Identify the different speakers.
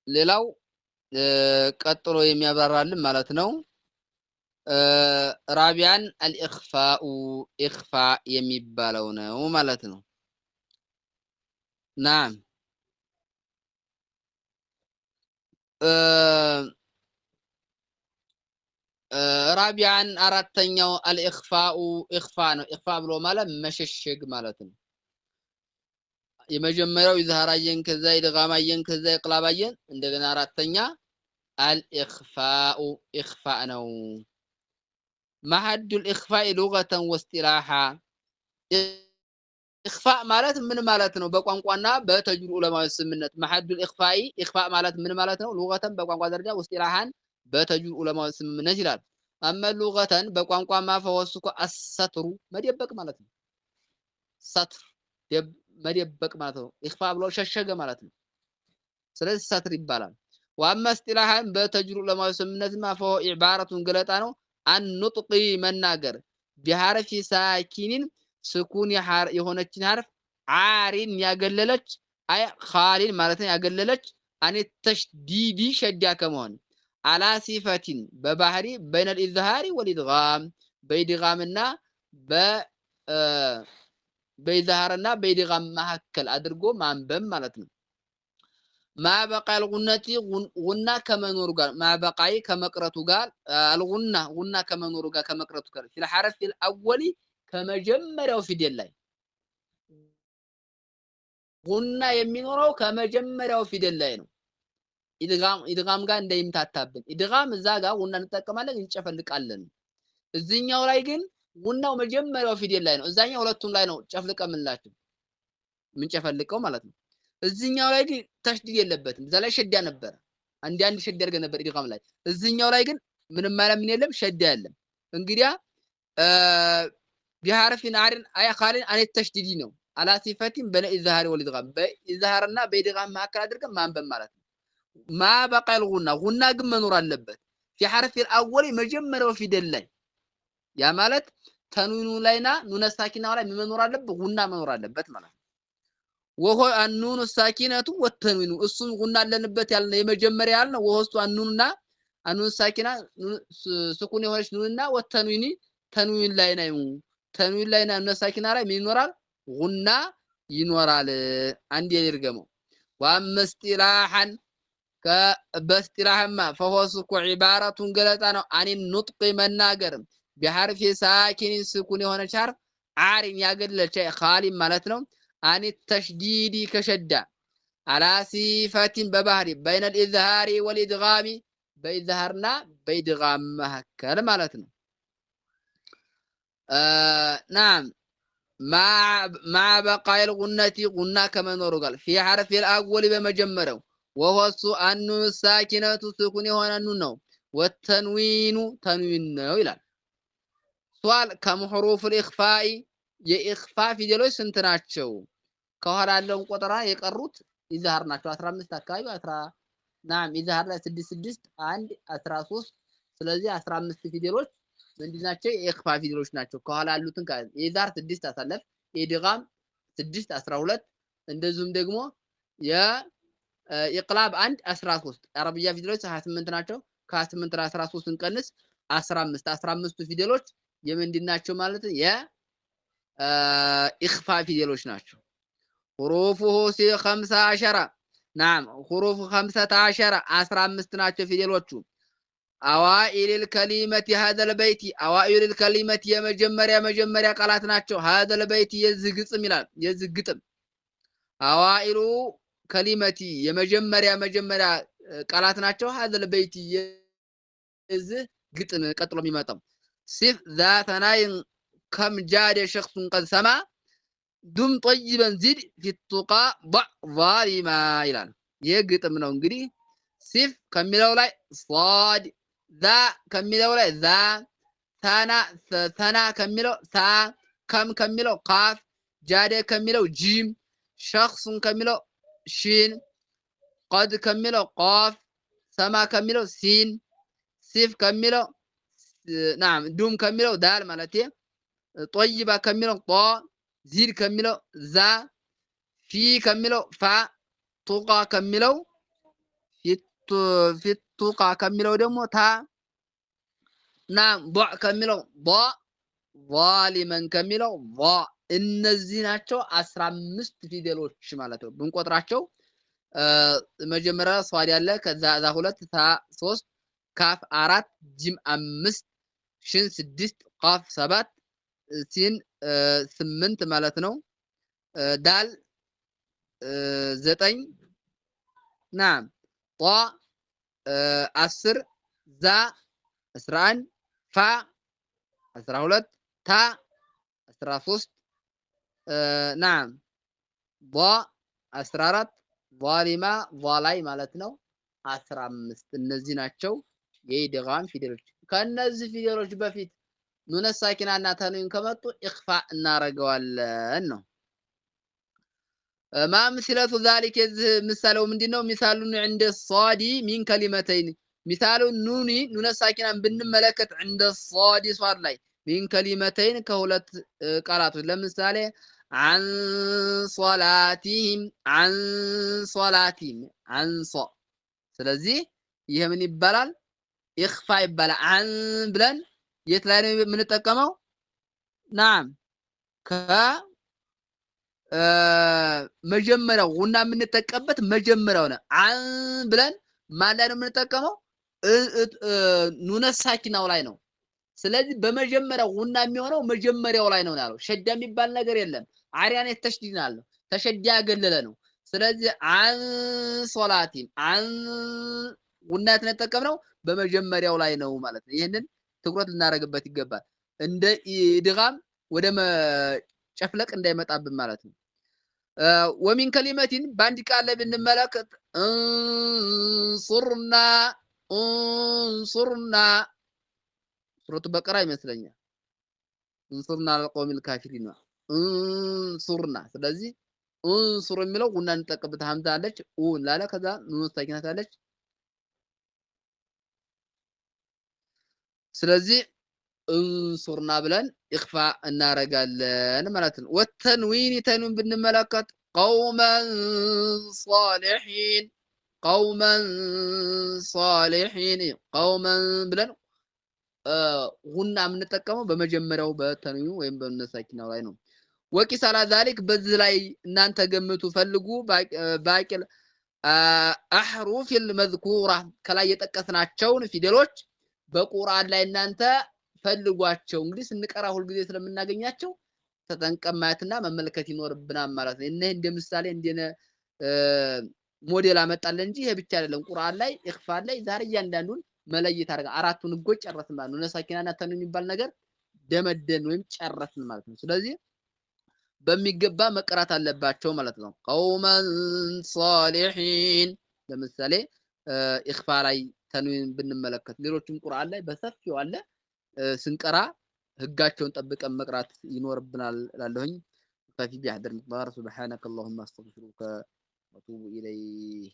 Speaker 1: ሌላው ቀጥሎ የሚያብራራልን ማለት ነው ራቢያን አልኢኽፋኡ ኢኽፋ የሚባለው ነው ማለት ነው። ናም ራቢያን አራተኛው አልኢኽፋኡ ኢኽፋ ነው። ኢኽፋ ብሎ ማለት መሸሸግ ማለት ነው። የመጀመሪያው ኢዝሃር አየን፣ ከዛ ኢድጋም አየን፣ ከዛ ኢቅላብ አየን። እንደገና አራተኛ አልኢኽፋኡ ኢኽፋ ነው። መሐዱል ኢኽፋኢ ሉገተን ወስጢላሓ ኢኽፋእ ማለት ምን ማለት ነው? በቋንቋና በተጅዊድ ዑለማዎች ስምምነት መሐዱል ኢኽፋኢ ኢኽፋእ ማለት ምን ማለት ነው? ሉገተን በቋንቋ ደረጃ ወስጢላሓን በተጅዊድ ዑለማዎች ስምምነት ይላል። አመ ሉገተን በቋንቋማ ፈወስኩ አሰትሩ መደበቅ ማለት ነው። ሰትር መደበቅ ማለት ነው። ኢኽፋ ብሎ ሸሸገ ማለት ነው። ስለዚህ ሰትር ይባላል። ወአመ እስጢላሓን በተጅዊድ ዑለማዎች ስምምነትማ ፈሆ ኢዕባረቱን ገለጣ ነው። አን ኑጥቂ መናገር ቢሐርፊ ሳኪኒን ስኩን የሆነችን ሐርፍ ዓሪን ያገለለች አይ ኻሊን ማለት ነው ያገለለች አን ተሽዲዲ ሸዳ ከመሆን አላ ሲፈቲን በባህሪ በይነል ኢዝሃሪ ወልኢድጋም በኢድጋምና በኢዝሃርና በኢድጋም መካከል አድርጎ ማንበብ ማለት ነው። ማ በቃ አልጉነቲ ጉና ከመኖሩ ጋር ማ በቃይ ከመቅረቱ ጋር አልጉና ጉና ከመኖሩ ጋር ከመቅረቱ ጋር ፊል ሐርፍ አወሊ ከመጀመሪያው ፊደል ላይ ጉና የሚኖረው ከመጀመሪያው ፊደል ላይ ነው። ኢድጋም ጋር እንዳይምታታብን ኢድጋም እዛ ጋር ጉና እንጠቀማለን እንጨፈልቃለን። እዚህኛው ላይ ግን ጉናው መጀመሪያው ፊደል ላይ ነው። እዛኛው ሁለቱም ላይ ነው ጨፍልቀ ምንላቸው ምንጨፈልቀው ማለት ነው። እዚህኛው ላይ ግን ተሽዲድ የለበትም። እዛ ላይ ሸዳ ነበረ። አንድ አንድ ሸዳ አድርገን ነበር ኢድጋም ላይ። እዚህኛው ላይ ግን ምንም ማለት ምን የለም ሸዳ የለም። እንግዲያ ቢሐርፊን አሪን አይ ኻሊን አን ተሽዲዲ ነው። አላ ሲፈቲን በነ ኢዝሃሪ ወልኢድጋም በኢዝሃርና በኢድጋም መካከል አድርገን ማንበብ ማለት ነው። ማ በቃል ጉና ጉና ግን መኖር አለበት። ፊ ሐርፊ አወሊ መጀመሪያው ፊደል ላይ ያ ማለት ተንዊኑ ላይና ኑነ ሳኪናው ላይ መኖር አለበት፣ ጉና መኖር አለበት ማለት ነው። ወሆ አኑኑ ሳኪነቱ ወተንዊኑ እሱም ጉና አለንበት ያልነው የመጀመሪያ ያልነው ወሆ እሱ አኑኑና አኑን ሳኪና ስኩን የሆነች ኑንና ወተንዊኒ ተንዊን ላይ ነው። ተንዊን ላይ ኑነ ሳኪና ላይ ምን ይኖራል? ጉና ይኖራል። አንዴ ልድገመው። ወአመ እስጢላሐን በእስጢላህማ ፈሆ እሱ ዒባረቱን ገለጻ ነው። አኒ ኑጥቂ መናገር ቢሐርፊ ሳኪኒን ስኩን የሆነች ሐርፍ ዓሪን ያገለለች ኻሊን ማለት ነው። አኒ ተሽዲዲ ከሸዳ አላ ሲፈቲን በባህሪ በይነል ኢዝሃሪ ወልኢድጋሚ በኢዝሃርና በኢድጋም መካከል ማለት ነው። ናም ማዓ በቃይል ጉነቲ ጉና ከመኖሩ ጋር ፊ ሐርፊል አወሊ በመጀመሪያው ወሆ እሱ አኑን ሳኪነቱ ስኩን የሆነ ኑን ነው። ወተንዊኑ ተንዊን ነው ይላል። ሱአል ከም ሑሩፍ ልኢኽፋኢ የኢኽፋ ፊደሎች ስንት ናቸው? ከኋላ ያለውን ቆጠራ የቀሩት ኢዝሃር ናቸው። 15 አካባቢ 10 ናም ኢዝሃር ላይ 6 6 1 13 ስለዚህ 15 ፊደሎች ምንድን ናቸው? የኢኽፋ ፊደሎች ናቸው። ከኋላ ያሉትን የኢዝሃር 6 አሳለፍ፣ የኢድጋም 6 12 እንደዚሁም ደግሞ የኢቅላብ 1 13 አረብያ ፊደሎች 28 ናቸው። ከ28 ላይ 13 እንቀንስ 15 15ቱ ፊደሎች የምንድን ናቸው ማለት ነው? የኢኽፋ ፊደሎች ናቸው። ሁሩፉሁ 15 ናም ሁሩፉ 15 15 ናቸው ፊደሎቹ። አዋኢል ከሊመቲ ሀዘል በይቲ አዋኢል ከሊመቲ የመጀመሪያ መጀመሪያ ቃላት ናቸው። ሀዘል በይቲ የዚህ ግጥም ይላል። የዚህ ግጥም አዋኢሉ ከሊመቲ የመጀመሪያ መጀመሪያ ቃላት ናቸው። ሀዘል በይቲ የዚህ ግጥም ቀጥሎ የሚመጣው ሲፍ ذات ናይን ከም ጃደ ሸኽሱን ቀድ ሰማ ዱም ጠይበን ዚድ ፊ ቱቃ ضዕ ዛሊማ ይላል። ይህ ግጥም ነው እንግዲህ ሲፍ ከሚለው ላይ ሷድ፣ ዛ ከሚለው ላይ ዛ፣ ታና ተና ከሚለው ታ፣ ከም ከሚለው ካፍ፣ ጃደ ከሚለው ጂም፣ ሸኽሱን ከሚለው ሺን፣ ቀድ ከሚለው ቃፍ፣ ሰማ ከሚለው ሲን፣ ሲፍ ከሚለው ናም ዱም ከሚለው ዳል ማለት ጦይባ ከሚለው ጦ፣ زد ከሚለው ዛ፣ في ከሚለው ፋ፣ تقى ከሚለው في التقى ከሚለው ደግሞ ታ፣ نعم ضع ከሚለው ዷ፣ ظالما ከሚለው ዟ። እነዚህ ናቸው 15 ፊደሎች ማለት ነው። ብንቆጥራቸው መጀመሪያ ሷድ ያለ፣ ከዛ ዛ 2፣ ታ 3፣ ካፍ 4፣ ጂም 5፣ ሽን 6፣ ቃፍ 7፣ ሲን 8 ማለት ነው። ዳል 9፣ نعم ጧ 10፣ ዛ 11፣ ፋ 12፣ ታ 13፣ نعم ዷ 14፣ ዟሊማ ዟ ላይ ማለት ነው 15። እነዚህ ናቸው የኢድጋም ፊደሎች። ከነዚህ ፊደሎች በፊት ኑነ ሳኪና እና ተንዊን ከመጡ ኢኽፋ እናረገዋለን ነው። ما أمثلة ذلك የዚህ ምሳሌው ምንድነው? مثال عند الصاد من كلمتين مثال النون ኑነ ሳኪናን ብንመለከት عند الصاد ሷድ ላይ من كلمتين ከሁለት ቃላቶች ለምሳሌ عن صلاتهم عن صلاتهم عن ሷ። ስለዚህ ይሄ ምን ይባላል? ኢኽፋ ይባላል። عن ብለን የት ላይ ነው የምንጠቀመው? نعم ከ መጀመሪያው ጉና የምንጠቀምበት መጀመሪያው ነው። عن ብለን ማን ላይ ነው የምንጠቀመው? ኑነ ሳኪናው ላይ ነው። ስለዚህ በመጀመሪያው ጉና የሚሆነው መጀመሪያው ላይ ነው ያለው። ሸዳ የሚባል ነገር የለም። አሪያን የተሽዲድ አለው። ተሸዳ ያገለለ ነው። ስለዚህ عن صلاتهم عن ጉና የተጠቀምነው በመጀመሪያው ላይ ነው ማለት ነው። ይህንን ትኩረት ልናደርግበት ይገባል። እንደ ኢድጋም ወደ መጨፍለቅ እንዳይመጣብን ማለት ነው። ومن كلمة በአንድ ቃል ላይ ብንመለከት انصرنا انصرنا ሱረቱ በቀራ ይመስለኛል። انصرنا على القوم الكافرين انصرنا። ስለዚህ انصر የሚለው ጉና እንጠቀምበት ሀምዛ አለች ኡ እንላለ፣ ከዛ ኑን ሳኪና አለች። ስለዚህ انصرنا ብለን ኢኽፋ እናረጋለን ማለት ነው። والتنوين ተንዊን ብንመለከት قوما صالحين قوما صالحين قوما ብለን ጉና የምንጠቀመው በመጀመሪያው በተንዊኑ ወይም በኑነ ሳኪናው ላይ ነው። وقس على ذلك በዚህ ላይ እናንተ ገምቱ ፈልጉ። باقي الأحرف المذكورة ከላይ የጠቀስናቸውን ፊደሎች በቁርአን ላይ እናንተ ፈልጓቸው። እንግዲህ ስንቀራ ሁልጊዜ ስለምናገኛቸው ተጠንቀን ማየትና መመልከት ይኖርብናል ማለት ነው። እነህ እንደ ምሳሌ እንደ ሞዴል አመጣለን እንጂ ይሄ ብቻ አይደለም። ቁርአን ላይ ኢኽፋ ላይ ዛሬ እያንዳንዱን መለየት አድርገን አራቱን ህጎች ጨረስን ማለት ነው። ኑነ ሳኪናና ተንዊን የሚባል ነገር ደመደን ወይም ጨረስን ማለት ነው። ስለዚህ በሚገባ መቀራት አለባቸው ማለት ነው። قوما صالحين ለምሳሌ ኢኽፋ ላይ ተንዊን ብንመለከት ሌሎችም ቁርአን ላይ በሰፊው አለ። ስንቀራ ህጋቸውን ጠብቀን መቅራት ይኖርብናል እላለሁኝ። ففي بهذا المقدار سبحانك اللهم استغفرك واتوب اليه.